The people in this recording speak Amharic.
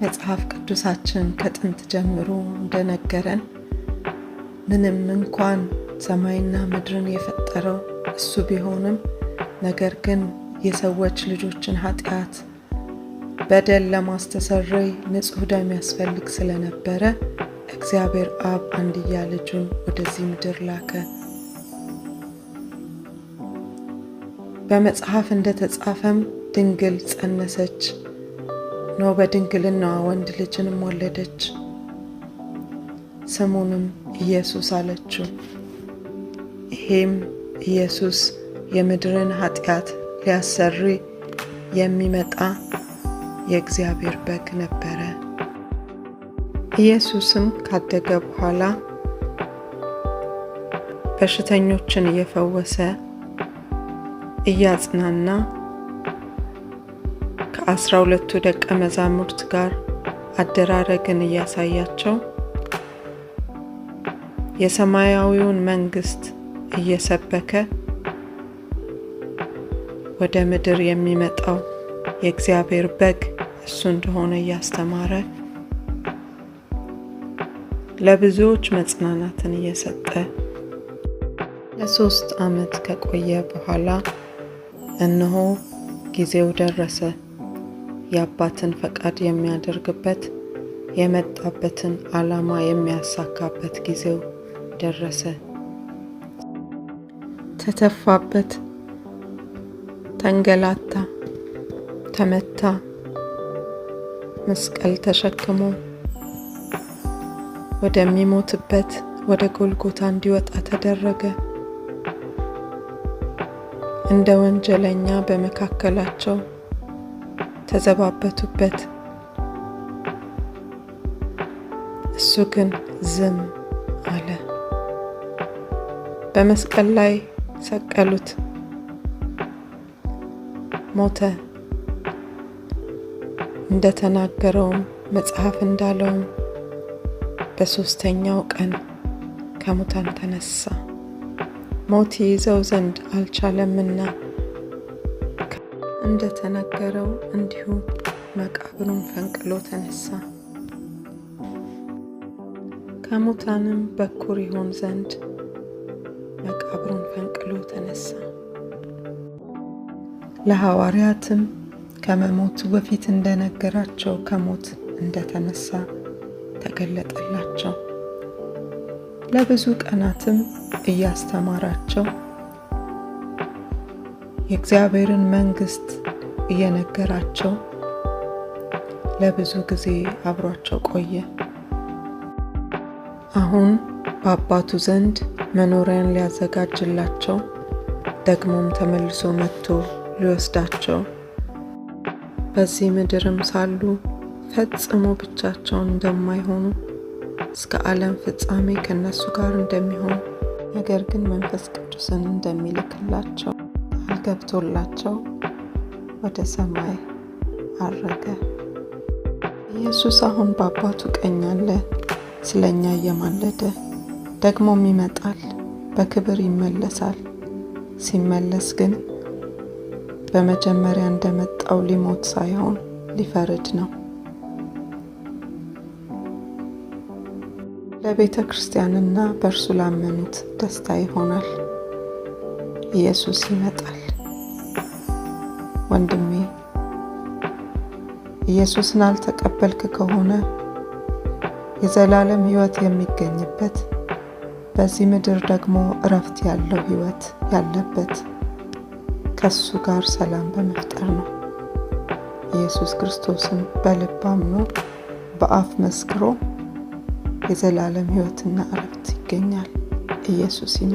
መጽሐፍ ቅዱሳችን ከጥንት ጀምሮ እንደነገረን ምንም እንኳን ሰማይና ምድርን የፈጠረው እሱ ቢሆንም ነገር ግን የሰዎች ልጆችን ኃጢአት በደል ለማስተሰረይ ንጹሕ ደም ያስፈልግ ስለነበረ እግዚአብሔር አብ አንድያ ልጁን ወደዚህ ምድር ላከ። በመጽሐፍ እንደተጻፈም ድንግል ጸነሰች፣ ኖ በድንግልናዋ ወንድ ልጅንም ወለደች፣ ስሙንም ኢየሱስ አለችው። ይሄም ኢየሱስ የምድርን ኃጢአት ሊያሰርይ የሚመጣ የእግዚአብሔር በግ ነበረ። ኢየሱስም ካደገ በኋላ በሽተኞችን እየፈወሰ እያጽናና ከ12ቱ ደቀ መዛሙርት ጋር አደራረግን እያሳያቸው የሰማያዊውን መንግስት እየሰበከ ወደ ምድር የሚመጣው የእግዚአብሔር በግ እሱ እንደሆነ እያስተማረ ለብዙዎች መጽናናትን እየሰጠ ለ3 ዓመት ከቆየ በኋላ እነሆ ጊዜው ደረሰ። የአባትን ፈቃድ የሚያደርግበት የመጣበትን ዓላማ የሚያሳካበት ጊዜው ደረሰ። ተተፋበት፣ ተንገላታ፣ ተመታ፣ መስቀል ተሸክሞ ወደሚሞትበት ወደ ጎልጎታ እንዲወጣ ተደረገ። እንደ ወንጀለኛ በመካከላቸው ተዘባበቱበት። እሱ ግን ዝም አለ። በመስቀል ላይ ሰቀሉት፣ ሞተ። እንደተናገረውም መጽሐፍ እንዳለውም በ3ኛው ቀን ከሙታን ተነሳ። ሞት ይይዘው ዘንድ አልቻለምና እንደተነገረው እንዲሁ መቃብሩን ፈንቅሎ ተነሳ። ከሙታንም በኩር ይሆን ዘንድ መቃብሩን ፈንቅሎ ተነሳ። ለሐዋርያትም ከመሞቱ በፊት እንደነገራቸው ከሞት እንደተነሳ ተገለጠላቸው። ለብዙ ቀናትም እያስተማራቸው የእግዚአብሔርን መንግስት እየነገራቸው ለብዙ ጊዜ አብሯቸው ቆየ። አሁን በአባቱ ዘንድ መኖሪያን ሊያዘጋጅላቸው ደግሞም ተመልሶ መጥቶ ሊወስዳቸው በዚህ ምድርም ሳሉ ፈጽሞ ብቻቸውን እንደማይሆኑ እስከ ዓለም ፍጻሜ ከነሱ ጋር እንደሚሆን ነገር ግን መንፈስ ቅዱስን እንደሚልክላቸው ቃል ገብቶላቸው ወደ ሰማይ አረገ። ኢየሱስ አሁን በአባቱ ቀኝ አለ፣ ስለኛ እየማለደ ደግሞም ይመጣል፣ በክብር ይመለሳል። ሲመለስ ግን በመጀመሪያ እንደመጣው ሊሞት ሳይሆን ሊፈርድ ነው። ለቤተ ክርስቲያንና በእርሱ ላመኑት ደስታ ይሆናል። ኢየሱስ ይመጣል። ወንድሜ ኢየሱስን አልተቀበልክ ከሆነ የዘላለም ሕይወት የሚገኝበት በዚህ ምድር ደግሞ እረፍት ያለው ሕይወት ያለበት ከሱ ጋር ሰላም በመፍጠር ነው። ኢየሱስ ክርስቶስን በልብ አምኖ በአፍ መስክሮ የዘላለም ሕይወትና እረፍት ይገኛል። ኢየሱስ ይመጣል።